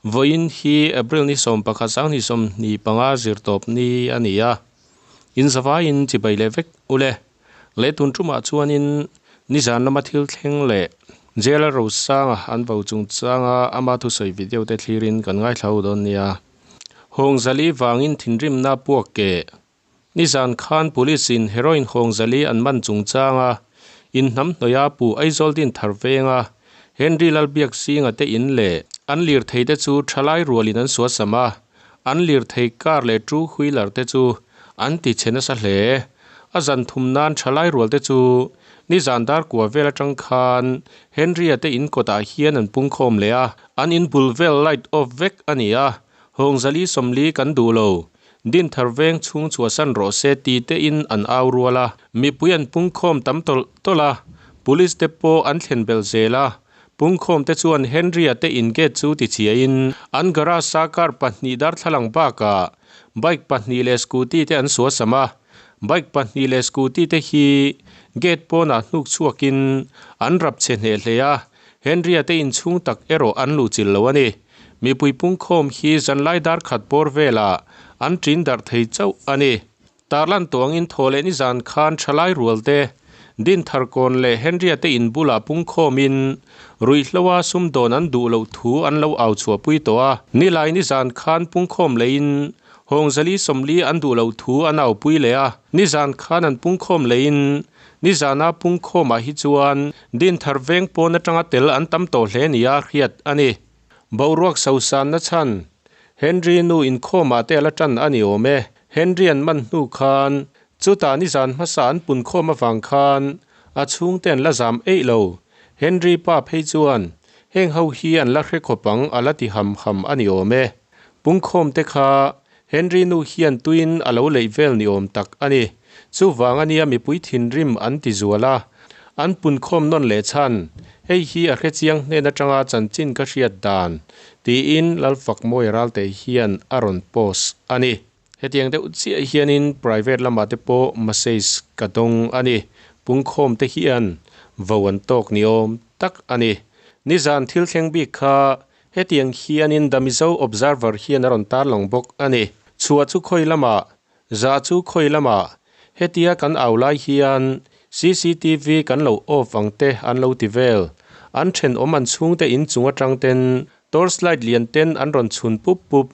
Vawiin hi April ni 11 2025 zirtawp ni a ni a, in zavaiin chibai leh vek ule. Leh tun tumah chuanin nizan lama thil thleng leh Jail-a Rosanga an vo chungchanga ama thusawi video te thlirin kan ngaithla ho dawn nia. Hawngzali vangin thinrimna puak keh. Nizan khan Police in heroin Hawngzali an man chungchanga inhnamhnawih a Pu Aizawl din thar venga Henry Lalbiak Singa te in leh an lirthei te chu thalai rualin an suasam a, an lirthei car leh two wheeler te chu an ti chhe nasa hle. A zan thum nan thalai rual te chu nizan dar kua vel atang khan Henry-a te in kawtah hian an pungkhawm leh a, an in bul vel light off vek a ni a, Hawngzali 40 kan duh lo, Dinthar veng chhung chhuahsan rawh se ti te in an au rual a, mipui an pungkhawm tam tawlh tawlh a, Police te pawh an thlen belh zel a, pungkhawm te chuan Henry-a te in gate chu ti chhia in an garage a car pahnih darthlalang bakah bike pahnih leh scooty te an suasam a, bike pahnih leh scooty te hi gate pawnah hnuk chhuak in an rap chhe hneh hle a, Henry-a te inchhung tak erawh an luhchilh lo a ni. Mipui pungkhawm hi zanlai dar khat bawr velah an ṭin darh thei chauh a ni. Tarlan tuangin thaw leh nizan khan ṭhalai rual te, Dintharkawn leh Henry-a te in bulah pungkhawmin ruihhloa sumdawn an duh loh thu an lo au chhuahpui tawh a. Nilai nizan khan pungkhawm leiin Hawngzali 40 an duh loh thu an aupui leh a. Nizan khan an pungkhawm leiin nizana pungkhawmah hi chuan Dinthar veng pawn atanga tel an tam tawh hle nia hriat a ni. Boruak sosanna chhan, Henry nu inkhawmah te a la tan a ni awm e. Henry an man hnu khan, chutah nizan hmasa an punkhawm avang khan a chhungte an la zam eih lo. Henry pa phei chuan heng ho hi an la hre khawp ang a la ti ham ham a ni awm e. Pungkhawm te kha Henry nu hian tuin a lo leih vel ni awm tak a ni. Chuvang a nia mipui thinrim an ti zual a, an punkhawm nawn leh chhan, hei hi a hrechiang hnen atanga chanchin ka hriat dan, tiin Lalfakmawi Ralte hian a rawn post a ni. Hetiang deuh chiah hianin private lamah te pawh message ka dawng a ni. Pungkhawm te hian vo an tawk ni awm tak a ni. Nizan thil thleng bik kha hetiang hianin The Mizo Observer hian a rawn tarlang bawk a ni. Chhuah chu khawi lamah Zah chu khawi lamah hetia kan au lai hian cctv kan lo off ang te an lo ti vel. An thenawm an chhungte in chung atang ten torch light lian ten an rawn chhun pup pup.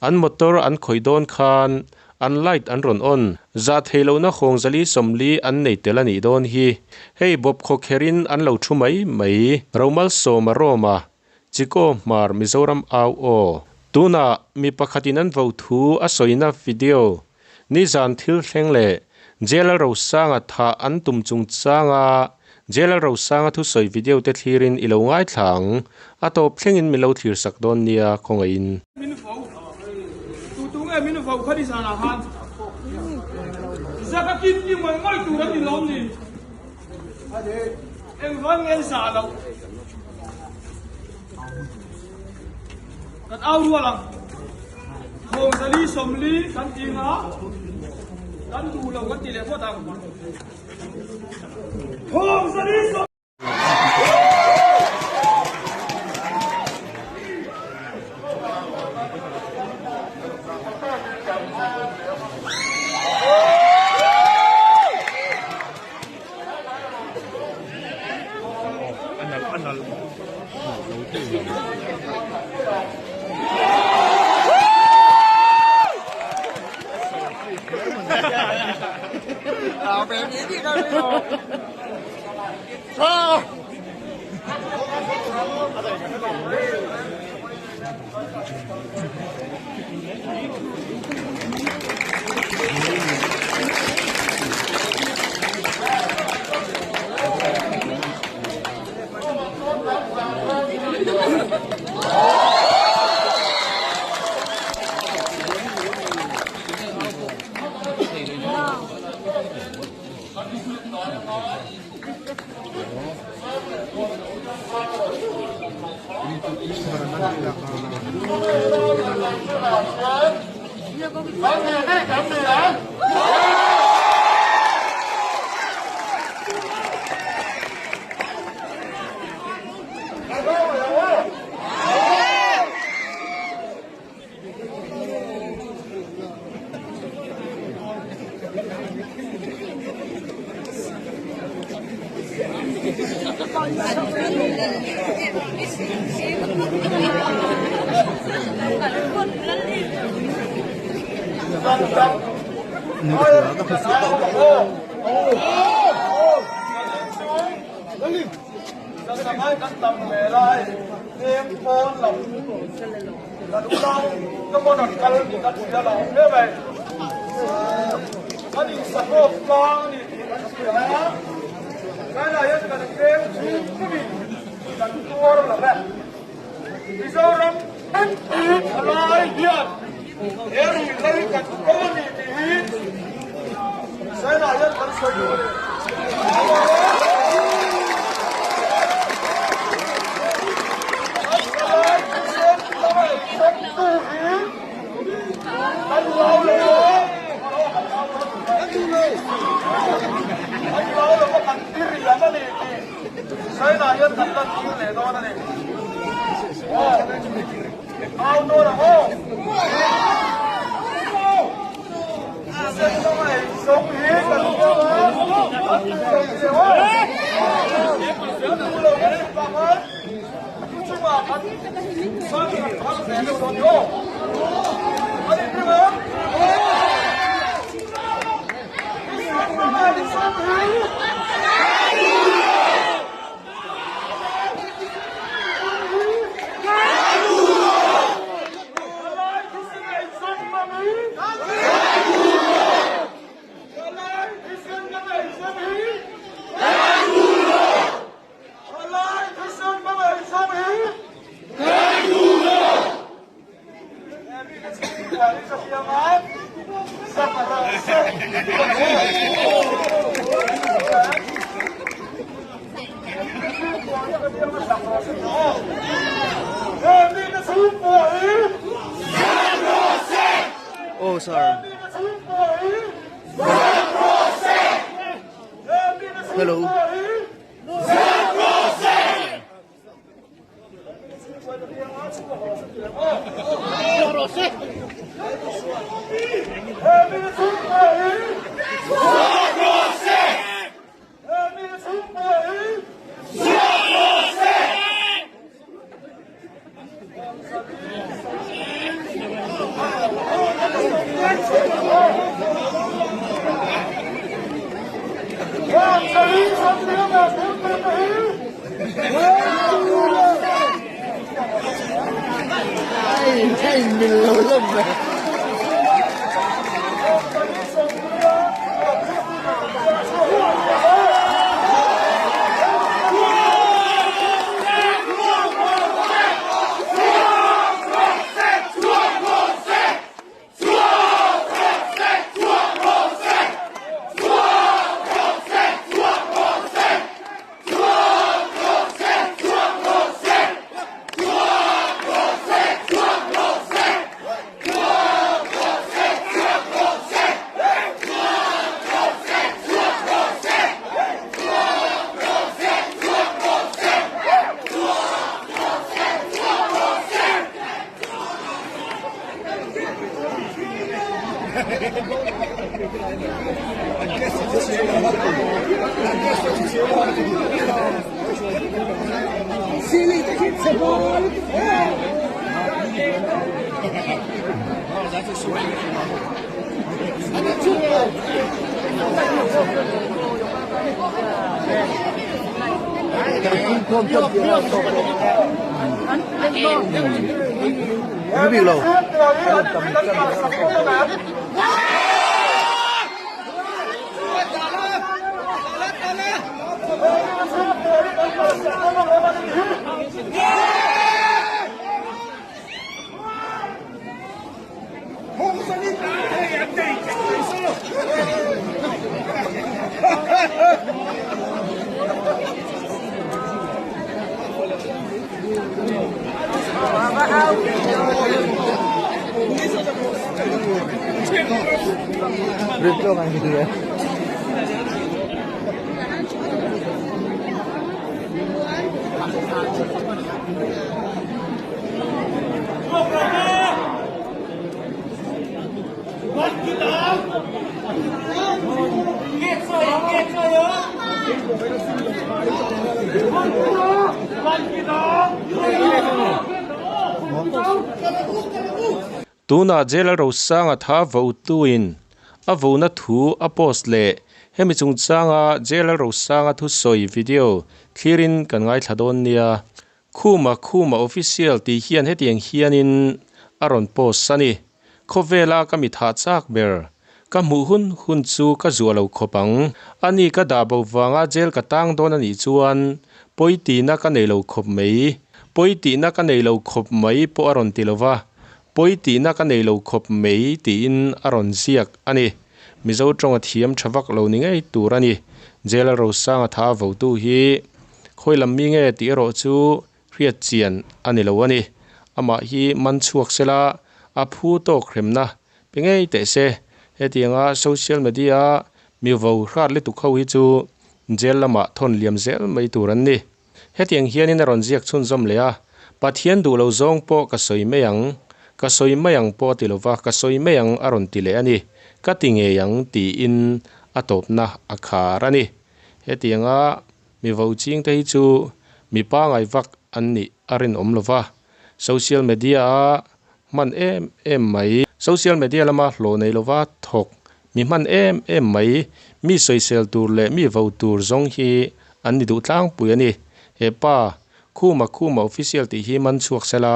An motor an khawih dawn khan an light an rawn on. Zah theih lohna hawng zali 40 an nei tel a nih dawn hi. Hei bawp khaw kherin an lo thu mai mai. Romalsawma Roma Chiko Hmar Mizoram au aw. Tunah mi pakhatin an vo thu a sawina video nizan thil thleng leh Jail Rosanga thah an tum chungchanga Jail Rosanga thusawi video te thlirin i lo ngaithla ang. A tawp thlengin min lo thlir sak dawn nia khawngaihin. Min vo tu tu nge min vo kha nizanah khan zaka kim ki ngawih ngawih tur an ni lawm ni. Engvang nge an zah loh? Kan au rual ang. Thawng zali 40 kan ti nga kan duh lo kan ti leh phawt ang. Thawng zali sawm. Zan dang aiin kan au ang aw. Zanin chu zan dang aiin kan tam ve lai veng pawn lo kan unau ka pawn an kal tih kan hria lo hle mai. Kan insakawp tlang a ni tih kan hria a, China hian kan veng chhung pumin kan tuar lo e. Mizoram thalai hian he ruihhlo hi kan do a ni tih hi China hian kan sawi duh a ni. Kan thalai thisen lama eichawmtu hi kan hlau lo a, kan hlau lo a, kan diriam a ni tih China hian kan lantir leh dawn a ni. Aw, au dawn ang aw. Thisen lama eichawm hi kan hlau a, kan duh lo tih aw. Kan duh lo kan inpang a, chu chungah kan San kan phal ve deuh dawn ni aw. An inring ang. Thisen lama eichawm hi. Aw sir. Hello. Tunah Jail Rosanga tha votuin a vona thu a post leh hemi chungchanga Jail Rosanga thusawi video thlirin kan ngaithla dawn nia. Khuma Khuma Official tih hian hetiang hianin a rawn post a ni. Khawvela ka mi thah chak ber. Ka hmuh hun hun chu ka zuah lo khawp ang. Ani ka dah bo vanga jail ka tang dawn a nih chuan pawi tihna ka nei lo khawp mai. Pawi tihna ka nei lo khawp mai pawh a rawn ti lo va. Pawi tihna ka nei lo khawp mai tiin a rawn ziak a ni. Mizo tawnga thiam tha vak lo ni ngei tur a ni. Jail a Rosanga tha votu hi Khawi lam mi nge tih erawh chu hriat chian a ni lo a ni. Amah hi man chhuak sela a phu tawk hremna pe ngei teh se. Hetianga social media a mi vo hrat lutuk ho hi chu jail lamah thawn liam zel mai tur an ni. Hetiang hianin a rawn ziak chhunzawm leh a, Pathian duh lo zawng pawh ka sawi mai ang, ka sawi mai ang pawh a ti lova, ka sawi mai ang a rawn ti leh a ni. Ka ti ngei ang tiin a tawpna a khar a ni. Hetianga Mi vo ching te hi chu mi pangai vak an nih a rinawm lo va, social media a hman em em mai. Social media lama hlawh nei lova thawk mi hman em em mai, mi sawisel tur leh mi vo tur zawng hi an ni duh tlangpui a ni. He pa Khuma Khuma official tih hi man chhuak sela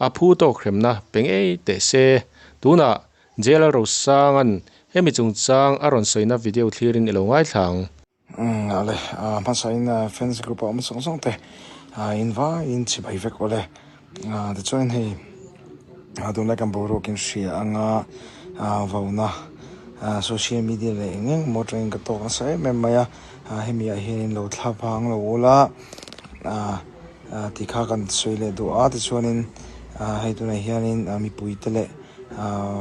a phu tawk hremna pe ngei teh se. Tunah Jail Rosanga'n hemi chungchang a rawn sawina video thlirin i lo ngaithla ang. Ale hmasain fans group a awm zawng zawng te in vaiin chibai vek awle tichuan hei tunlai kan boruak in hria anga vauna social media leh eng eng emaw atangin ka tawk nasa em em mai a hemi ah hianin lo thla vang lo ula tikha kan sawi leh duh a tichuanin hei tunah hianin mipui te leh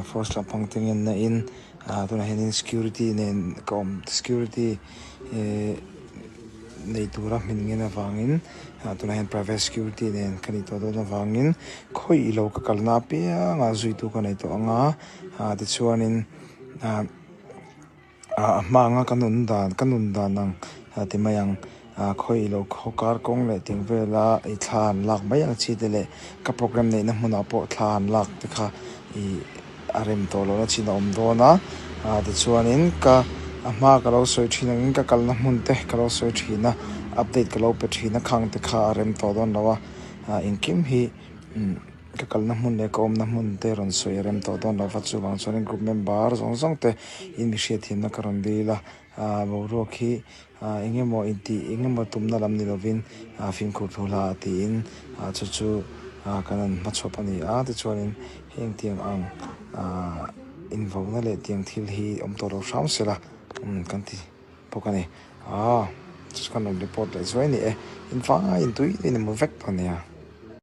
force lampang te ngenna in. Ah tunah hianin security nen ka awm security eh nei tura hmin ngen avangin ah tunah hian private security nen ka nih tawh dawn avangin khawi ilo ka kalna apiangah zuitu ka nei tawh ang a ah tichuanin ah a hma anga ka nun dan ka nun dan ang ti mai ang ah khawi ilo khaw kar kawng leh ting vela ih thla an lak mai ang chi te leh ka program neihna hmunah pawh thla an lak te kha ih. a rem tawh lohna chin a awm dawn a ah tichuanin ka a hma ka lo sawi thin angin ka kalna hmun te ka lo sawi thin a update ka lo pe thin a khang te kha a rem tawh dawn lo a ah engkim hi umm ka kalna hmun leh ka awmna hmun te rawn sawi a rem tawh dawn lo va chuvang chuanin group member zawng zawng te in mi hriatthiamna ka rawn dil a ah boruak hi ah eng emaw intih eng emaw tumna lam ni lovin ah fimkhur thu hla ah tiin ah chu chu ah kan han hmachhawp a ni a tichuanin heng tiang ang ah invauna leh tiang thil hi awm tawh lo hram sela umm kan ti bawk a ni ah chu chu kan rawn report leh zuai a ni e in fai in tui in emaw vek tawh a nia.